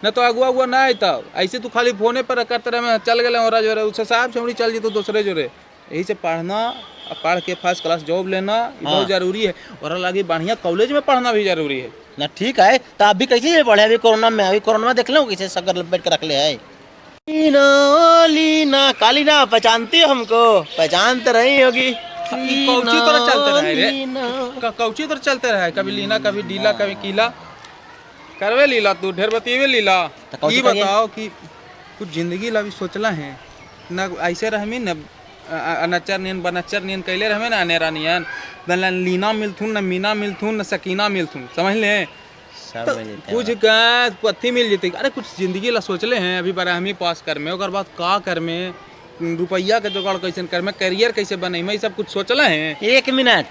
न तो अगुआ उगुआ ना अयतौ। ऐसे तू खाली फोने पर करते रहे, चल गए और जोरे उससे साहब छौड़ी चल जेतो दूसरे जोरे। यही से पढ़ना और पढ़ के फर्स्ट क्लास जॉब लेना ये बहुत जरूरी है। और लगी बढ़िया कॉलेज में पढ़ना भी जरूरी है ना। ठीक है, तो अभी कैसे ये पढ़े अभी कोरोना में? अभी कोरोना में देख लो कैसे सगर लपेट के रख ले है। लीना लीना कालीना, पहचानती हो हमको? पहचान तो रही होगी। ई कौची तरह चलते रहे रे? लीना। कौची तरह चलते रहे, कभी लीना कभी डीला कभी कीला करवे लीला, तू ढेर बतिएवे लीला। तो कौची ई करिए? बताओ कि कुछ जिंदगी ला भी सोचला है ना? ऐसे रहमी न अनच्चर नियन बनच्चर नियन कैले रहमे ना, अनेरा नियन न लीना मिलथुन न मीना मिलथुन न सकीना मिलथुन, समझ ले? सब तो मिल जेते कुछ का पत्थी मिल जते। अरे कुछ जिंदगी ला सोचले हैं? अभी 12वीं पास कर में ओकर बाद का कर में, रुपया के जुगाड़ कैसे कर में, करियर कैसे बनई में, ई सब कुछ सोचले हैं? एक मिनट,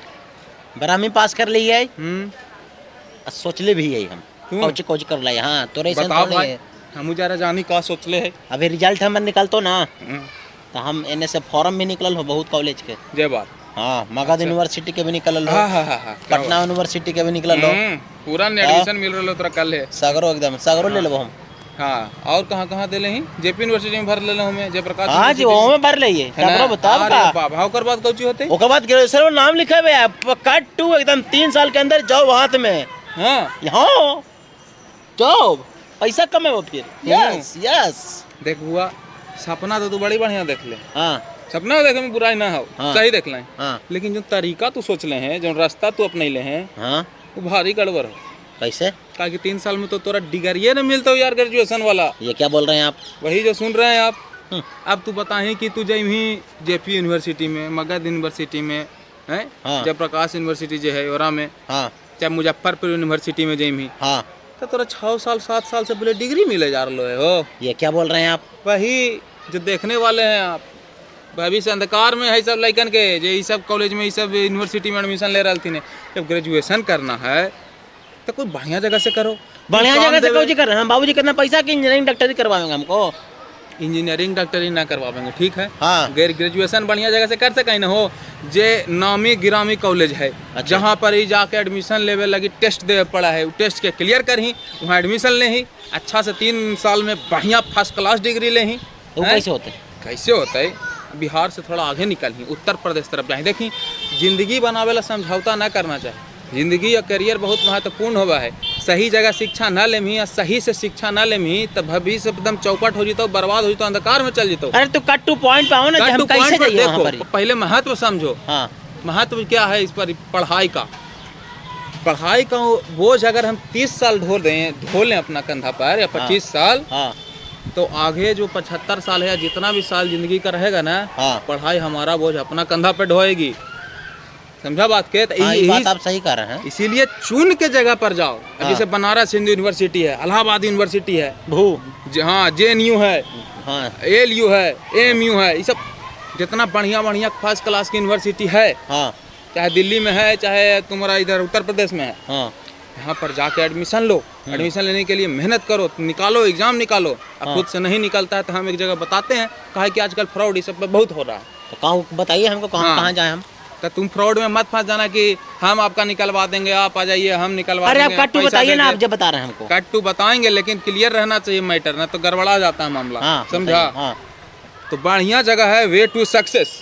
12वीं पास कर ली है और सोचले भी है हम। तू? कौची कौची कर लाई? हाँ, तोरे ऐसे बताओ थोड़े भाई है। हमू जरा जानी का सोचले है। अभी रिजल्ट हमर निकलतो ना, तो हम एने से फॉर्म भी निकलल हो बहुत कॉलेज के। जय बात। हाँ, मगध यूनिवर्सिटी के भी निकलल हो, हाँ हाँ हाँ हाँ क्या पटना यूनिवर्सिटी के भी निकलल हो। पूरा एडमिशन मिल रहा तोरा कल है। सगरो एकदम सगरो ले लेबो हम। हाँ, और कहाँ कहाँ देले ही? जेपी यूनिवर्सिटी में भर लेले हमें, जयप्रकाश हाँ जी, यूनिवर्सिटी में। वो में भर लिए। है ना? सगरो बताब अरे का बाप, ओकर बाद कौची होते? ओकर बाद ग्रेजुएशन में नाम लिखे हुए है, कट टू एकदम 3 साल के अंदर जॉब हाथ में। हाँ। हाँ, जॉब, पैसा कमे वो फिर। Yes yes. देख बुआ, सपना तो तू बड़ी बढ़िया देख ले। हाँ। सपना देखे में बुराई ना हो। हाँ। सही देख ले। हाँ। लेकिन जो तरीका तू सोच ले हैं, जो रास्ता तू अपनैले हैं, हाँ, वो भारी गड़बड़ हो। कैसे? काहे कि 3 साल में तो तोरा डिग्रिये न मिलता यार ग्रेजुएशन वाला। ये क्या बोल रहे हैं आप? वही जो सुन रहे हैं आप। अब तू बताही कि तू जइबही जेपी यूनिवर्सिटी में, मगध यूनिवर्सिटी में है, हाँ। जयप्रकाश यूनिवर्सिटी जो है ओरा में, हाँ, चाहे मुजफ्फरपुर यूनिवर्सिटी में जइबही, हाँ, तो तोरा 6 साल 7 साल से बोले डिग्री मिले जा रहा है हो। ये क्या बोल रहे हैं आप? वही जो देखने वाले हैं आप, भविष्य अंधकार में है सब लइकन के जो ये सब कॉलेज में, ये सब यूनिवर्सिटी में एडमिशन ले रहा थी। जब ग्रेजुएशन करना है तो कोई बढ़िया जगह से करो। बढ़िया काम जगह से देवे। कौची कर रहे हैं? हम बाबूजी कितना पैसा की इंजीनियरिंग डॉक्टरी करवाएंगे हमको? इंजीनियरिंग डॉक्टरी ना करवावेंगे, ठीक है? हाँ। गैर ग्रेजुएशन बढ़िया जगह से कर सके न हो, जे नामी गिरामी कॉलेज है। अच्छा। जहाँ पर ही जाके एडमिशन लेवे लगी टेस्ट देवे पड़ा है, उ टेस्ट के क्लियर करही, वहाँ एडमिशन ले ही, अच्छा से 3 साल में बढ़िया फर्स्ट क्लास डिग्री ले ही। तो वो कैसे होते? कैसे होता है? बिहार से थोड़ा आगे निकल ही, उत्तर प्रदेश तरफ जाए। देखी, जिंदगी बनावे ला समझौता ना करना चाहिए। जिंदगी या करियर बहुत महत्वपूर्ण होवा है। सही जगह शिक्षा न लेमही या सही से शिक्षा न लेमही तो भविष्य एकदम चौपट हो जतो, बर्बाद हो जतो, अंधकार में चल जतो। अरे तो कट टू पॉइंट पे आओ ना, कट हम टू कैसे पॉइंट पर जाइए वहाँ देखो, पर? पहले महत्व समझो। हाँ। महत्व क्या है इस पर पढ़ाई का? पढ़ाई का बोझ अगर हम 30 साल ढो दें, ढो लें अपना कंधा पर, या 25 साल, हाँ, तो आगे जो 75 साल है या जितना भी साल जिंदगी का रहेगा ना, हाँ, पढ़ाई हमारा बोझ अपना कंधा पे ढोएगी। समझा बात के? तो हाँ, ये बात आप सही कर रहे हैं। इसीलिए चुन के जगह पर जाओ। अब हाँ। जैसे बनारस हिंदू यूनिवर्सिटी है, इलाहाबाद यूनिवर्सिटी है, भू हाँ, जेएनयू है, हाँ, एलयू है, एएमयू है, ये सब जितना बढ़िया बढ़िया फर्स्ट क्लास की यूनिवर्सिटी है, हाँ, चाहे दिल्ली में है चाहे तुम्हारा इधर उत्तर प्रदेश में है, हाँ, यहाँ पर जाके एडमिशन लो। एडमिशन लेने के लिए मेहनत करो, निकालो, एग्जाम निकालो। अब हाँ। खुद से नहीं निकलता है तो हम एक जगह बताते हैं, कहा कि आजकल फ्रॉड ये सब पे बहुत हो रहा है। तो कहाँ बताइए हमको, कहाँ हाँ। कहाँ जाए हम? तो तुम फ्रॉड में मत फंस जाना कि हम आपका निकलवा देंगे, आप आ जाइए, हम निकलवा अरे आप देंगे, कट टू पैसा बताइए दे ना, दे। आप जब बता रहे हैं हमको। कट टू बताएंगे, लेकिन क्लियर रहना चाहिए मैटर, ना तो गड़बड़ा जाता है मामला। हाँ, समझा? बताइए, हाँ। तो बढ़िया जगह है वे टू सक्सेस।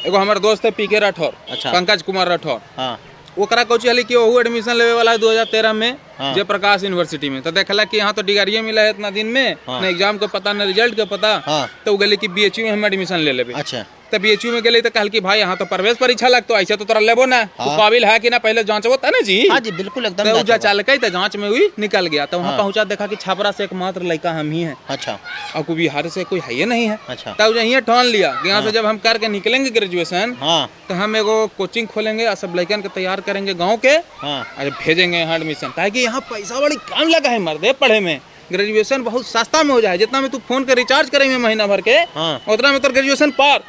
एगो हमारे दोस्त है पी के राठौर, अच्छा। पंकज कुमार राठौर। हाँ। ओकरा कौची हली कि ओहू एडमिशन लेवे वाला है 2013 में, हाँ। जयप्रकाश यूनिवर्सिटी में। तो देखला कि यहाँ तो डिग्रिये मिला है इतना दिन में, हाँ। न एग्जाम के पता न रिजल्ट के पता। हाँ। तो वो गली कि बीएचयू में हम एडमिशन ले लेबे। अच्छा। तो बीएचयू में गेली तो कहल कि भाई यहाँ तो प्रवेश परीक्षा लगतो, ऐसे तो तोरा लेबो ना, तू हाँ। काबिल है कि ना पहले जांचबो त ना जी। हाँ जी, बिल्कुल एकदम तो उ जांच होगा। जांचलकै तो जांच में हुई निकल गया। तो वहाँ हाँ। पहुंचा, देखा कि छपरा से एकमात्र लड़का हम ही हैं। अच्छा। और कोई बिहार से कोई है ही नहीं है। अच्छा। तब यहीं ठान लिया कि यहाँ से जब हम करके निकलेंगे ग्रेजुएशन, हाँ, तो हम एगो कोचिंग खोलेंगे और सब लड़कन के तैयार करेंगे गाँव के, हाँ, अरे भेजेंगे यहाँ एडमिशन, ताकि यहाँ पैसा बड़ी कम लगा है मर्दे पढ़े में। ग्रेजुएशन बहुत सस्ता में हो जाए, जितना में तू फोन के रिचार्ज करेंगे महीना भर के, हाँ, उतना में तो ग्रेजुएशन पार।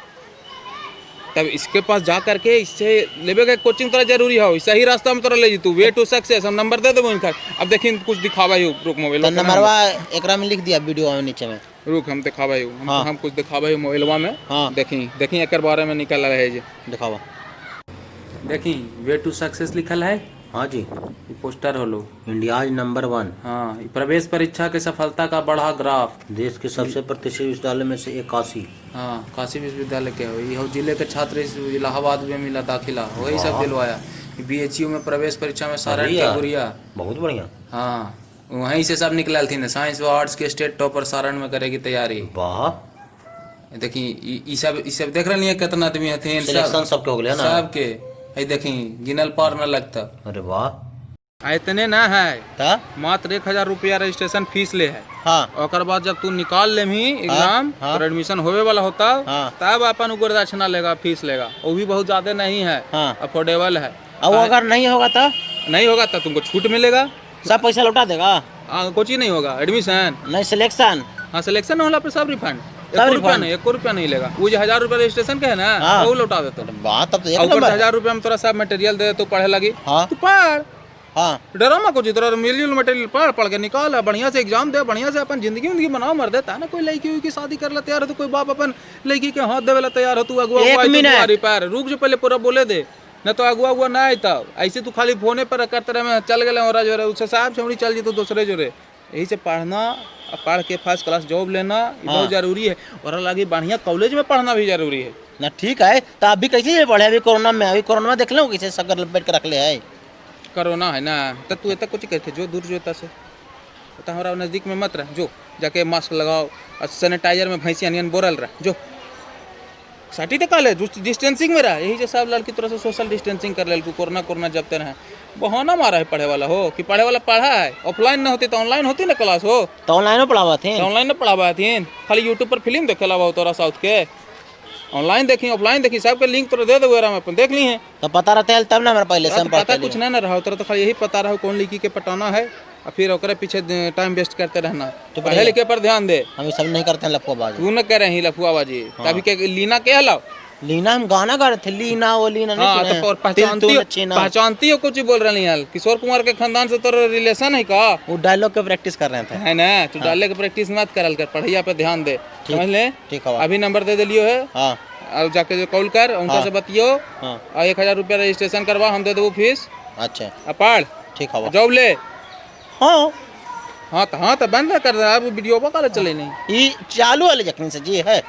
तब इसके पास जा करके इससे लेबे के कोचिंग तोरा जरूरी हो, सही रास्ता में तोरा ले तू वे टू सक्सेस। हम नंबर दे देबो इनका। अब देखी कुछ दिखावा ही, रुक मोबाइल तो नंबरवा एकरा में लिख दिया वीडियो में नीचे में। रुक हम दिखावा ही, हम, हाँ। हम कुछ दिखावा ही मोबाइलवा में। हाँ। देखी देखी एकर बारे में निकल रहा है जी। दिखावा। देखी वे टू सक्सेस लिखल है। हाँ जी, ई पोस्टर होलो। India number 1। हाँ, ई प्रवेश परीक्षा के सफलता का बड़ा ग्राफ। देश के सबसे प्रतिष्ठित विश्वविद्यालय में से एक काशी। हाँ, काशी विश्वविद्यालय के हो। ई हो जिले के छात्र इस इलाहाबाद में मिला दाखिला, वही सब दिलवाया। बीएचयू में प्रवेश परीक्षा में सारण के बढ़िया। गुड़िया। बहुत बढ़िया। हाँ, वहीं से सब निकलल थी ना। साइंस व आर्ट्स के स्टेट टॉपर सारण में करेगी तैयारी। वाह, देखी ई सब देख रही है कितना आदमी हथिन। सिलेक्शन सबके हो गया ना। सबके है, देखी गिनल पार न लगता। अरे वाह। इतने ना है ता मात्र 1000 रुपया रजिस्ट्रेशन फीस ले है। हाँ। ओकर बाद जब तू निकाल लेमी एग्जाम, हाँ। तो एडमिशन होवे वाला होता, हाँ। तब अपन गुरुदक्षिणा लेगा, फीस लेगा, वो भी बहुत ज्यादा नहीं है। हाँ। अफोर्डेबल है। और अगर नहीं होगा तो? नहीं होगा तो तुमको छूट मिलेगा। सब पैसा लौटा देगा? कुछ ही नहीं होगा एडमिशन। नहीं, सिलेक्शन। हाँ, सिलेक्शन होला पे सब रिफंड। सब एको रुपया रिफंड? नहीं, एको रुपया नहीं लेगा। वो जो 1000 रुपया रजिस्ट्रेशन के है ना, हाँ। वो लौटा देता। वाह, तब तो एक और ऊपर नंबर। से 1000 रुपया में तोरा सब मटेरियल दे तू पढ़े लगी। हाँ। तू पढ़। हाँ। डरो मत कुछ, तोरा मिल मटेरियल पढ़ पढ़ के निकाल, बढ़िया से एग्जाम दे, बढ़िया से अपन जिंदगी उंदगी बनाओ। मर देता ना कोई लड़की उड़की शादी कर ला तैयार हो तो कोई बाप अपन लड़की के हाथ देवे ला तैयार हो। तू अगुआ एक हुआ है तो मिनट। दुआरी पर रुक जो, पहले पूरा बोले दे न तो अगुआ हुआ ना आता। ऐसे तू खाली फोने पर करते रहे, मैं चल गए और जोरे उससे साहब छमड़ी चल जी तो दूसरे जोरे। यही से पढ़ना, पढ़ के फर्स्ट क्लास जॉब लेना ये बहुत जरूरी है। और लगी बढ़िया कॉलेज में पढ़ना भी जरूरी है। ना ठीक है, तो अभी कैसे पढ़े अभी कोरोना में? अभी कोरोना में देख लो कैसे सगर लपेट के रख ले है। कोरोना है ना, तो तू इतना कुछ कहते जो दूर जो से तो हमारा नज़दीक में मत रह, जो जाके मास्क लगाओ और सैनिटाइजर में भैंसी अनियन बोरल रह, जो साठी तो कहले डिस्टेंसिंग में रह। यही जे सब लड़की तरह से सोशल डिस्टेंसिंग कर ले कोरोना कोरोना जब तक है बहाना मारा है पढ़े वाला हो कि पढ़े वाला पढ़ा है। ऑफलाइन ना होती तो ऑनलाइन होती ना क्लास हो। तो ऑनलाइन में पढ़ावा थे। तो ऑनलाइन ना पढ़ावा थी, खाली यूट्यूब पर फिल्म देखे ला तोरा साउथ के। ऑनलाइन देखी ऑफलाइन देखी सबके लिंक तोरा दे दे हम अपन देख ली है। तो पता रहता है तब ना हमारा पहले से हम तो पता पढ़ते। कुछ ना ना रहा तोरा, तो खाली यही पता रहा कौन लड़की के पटाना है और फिर ओकरे पीछे टाइम वेस्ट करते रहना। तो पढ़े लिखे पर ध्यान दे। हम ये सब नहीं करते हैं लफुआबाजी। तू न करे ही लफुआबाजी। तभी के लीना के हलाओ। लीना हम गाना गा रहे थे, लीना वो लीना नहीं हाँ सुने तो और हैं? पहचानती तिल हो, तूने छीना। पहचानती हो कुछ बोल रही है। किशोर कुमार के खानदान से तोरा रिलेशन है का? वो डायलॉग के प्रैक्टिस कर रहे थे। है ना, तू डाले के प्रैक्टिस मत करल कर, पढ़ैया पे ध्यान दे, समझ ले। ठीक है। अभी नंबर दे दिलियो है। हाँ। और जाके जो कॉल कर उनका से बतियो। हाँ। और 1000 रुपया रजिस्ट्रेशन करवा, हम दे देबो फीस। अच्छा। आ पढ़। ठीक है। जॉब ले। हाँ। हाँ तो, हाँ तो बंद कर दे अब वीडियो का चले नहीं। ये चालू वाले जखनी से जी है।